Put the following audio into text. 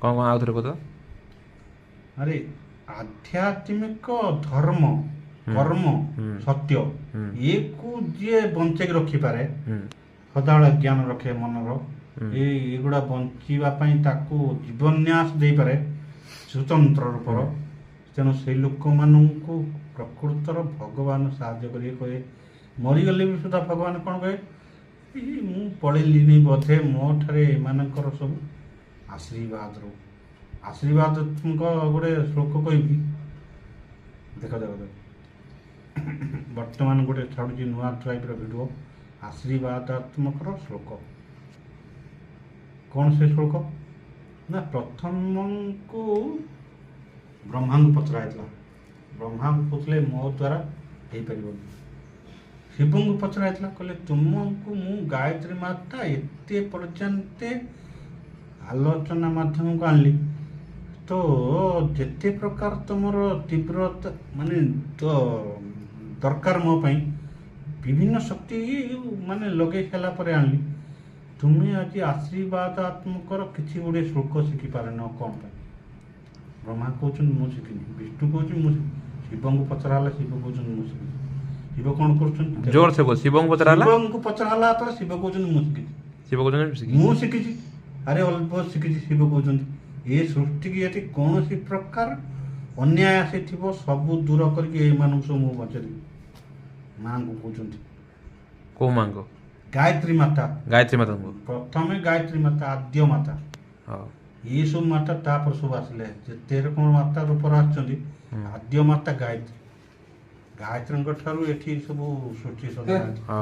କ'ଣ କ'ଣ ଆଉଥରେ କହ ତ। ଆରେ, ଆଧ୍ୟାତ୍ମିକ ଧର୍ମ, କର୍ମ, ସତ୍ୟ, ଇଏକୁ ଯିଏ ବଞ୍ଚେଇକି ରଖିପାରେ, ସଦାବେଳେ ଜ୍ଞାନ ରଖେ ମନର, ଏଗୁଡ଼ା ବଞ୍ଚିବା ପାଇଁ ତାକୁ ଜୀବନ୍ୟାସ ଦେଇପାରେ ସ୍ୱତନ୍ତ୍ର ରୂପର, ତେଣୁ ସେଇ ଲୋକମାନଙ୍କୁ ପ୍ରକୃତର ଭଗବାନ ସାହାଯ୍ୟ କରିବେ। କହେ, ମରିଗଲେ ବି ସୁଦ୍ଧା ଭଗବାନ କ'ଣ କହେ? ଏଇ ମୁଁ ପଳେଇଲିନି ବୋଧେ, ମୋ ଠାରେ ଏମାନଙ୍କର ସବୁ ଆଶୀର୍ବାଦରୁ। ଆଶୀର୍ବାଦାତ୍ମକ ଗୋଟେ ଶ୍ଲୋକ କହିବି, ଦେଖ ଦେଖ ଦେଖ। ବର୍ତ୍ତମାନ ଗୋଟେ ଛାଡ଼ୁଛି ନୂଆ ଟାଇପ୍ର ଭିଡ଼ିଓ, ଆଶୀର୍ବାଦାତ୍ମକର ଶ୍ଲୋକ। କ'ଣ ସେ ଶ୍ଲୋକ ନା, ପ୍ରଥମଙ୍କୁ ବ୍ରହ୍ମାଙ୍କୁ ପଚରା ହେଇଥିଲା। ବ୍ରହ୍ମାଙ୍କୁ କହୁଥିଲେ, ମୋ ଦ୍ୱାରା ହେଇପାରିବନି। ଶିବଙ୍କୁ ପଚରା ହେଇଥିଲା, କହିଲେ ତୁମକୁ ମୁଁ ଗାୟତ୍ରୀ ମାତା ଏତେ ପର୍ଯ୍ୟନ୍ତ ଆଲୋଚନା ମାଧ୍ୟମକୁ ଆଣିଲି, ତ ଯେତେ ପ୍ରକାର ତୁମର ତୀବ୍ରତା ମାନେ ତ ଦରକାର ମୋ ପାଇଁ, ବିଭିନ୍ନ ଶକ୍ତି ମାନେ ଲଗେଇ ସାରିଲା ପରେ ଆଣିଲି, ତୁମେ ଆଜି ଆଶୀର୍ବାଦାତ୍ମକର କିଛି ଗୁଡ଼ିଏ ଶ୍ଲୋକ ଶିଖିପାରିନ କ'ଣ ପାଇଁ? ବ୍ରହ୍ମା କହୁଛନ୍ତି, ମୁଁ ଶିଖିନି। ବିଷ୍ଣୁ କହୁଛି, ମୁଁ ଶିଖିନି। ଶିବଙ୍କୁ ପଚରା ହେଲା, ଶିବ କହୁଛନ୍ତି, ମୁଁ ଶିଖିଛି। ଶିବ କ'ଣ କରୁଛନ୍ତି? ଜୋର ସେ ବୋଲ। ଶିବଙ୍କୁ ପଚରା ହେଲା। ଶିବଙ୍କୁ ପଚରା ହେଲା ଯେତେବେଳେ, ଶିବ କହୁଛନ୍ତି, ମୁଁ ଶିଖିଛି। ଶିବ କହୁଛନ୍ତି, ଶିଖିଛି। ମୁଁ ଶିଖିଛି। ଆରେ, ଅଳ୍ପ ଶିଖିଛି, ଶିବ କହୁଛନ୍ତି। ଏ ସୃଷ୍ଟିକି ଯଦି କୌଣସି ପ୍ରକାର ଅନ୍ୟାୟ ଆସିଥିବ, ସବୁ ଦୂର କରିକି ଏମାନଙ୍କୁ ସବୁ ମୁଁ ବଞ୍ଚେଇଦେବି, ମାଙ୍କୁ କହୁଛନ୍ତି। କୋଉ ମାଙ୍କୁ? ଗାୟତ୍ରୀ ମାତା। ଗାୟତ୍ରୀ ମାତାଙ୍କୁ। ପ୍ରଥମେ ଗାୟତ୍ରୀ ମାତା, ଆଦ୍ୟ ମାତା। ଏସବୁ ମାତା ତାପରେ ସବୁ ଆସିଲେ, ଯେତେ ରକମ ମାତା ରୂପରେ ଆସିଛନ୍ତି। ଆଦ୍ୟ ମାତା ଗାୟତ୍ରୀ। ଗାୟତ୍ରୀଙ୍କ ଠାରୁ ଏଠି ସବୁ ସୃଷ୍ଟି ସଜା। ହଁ।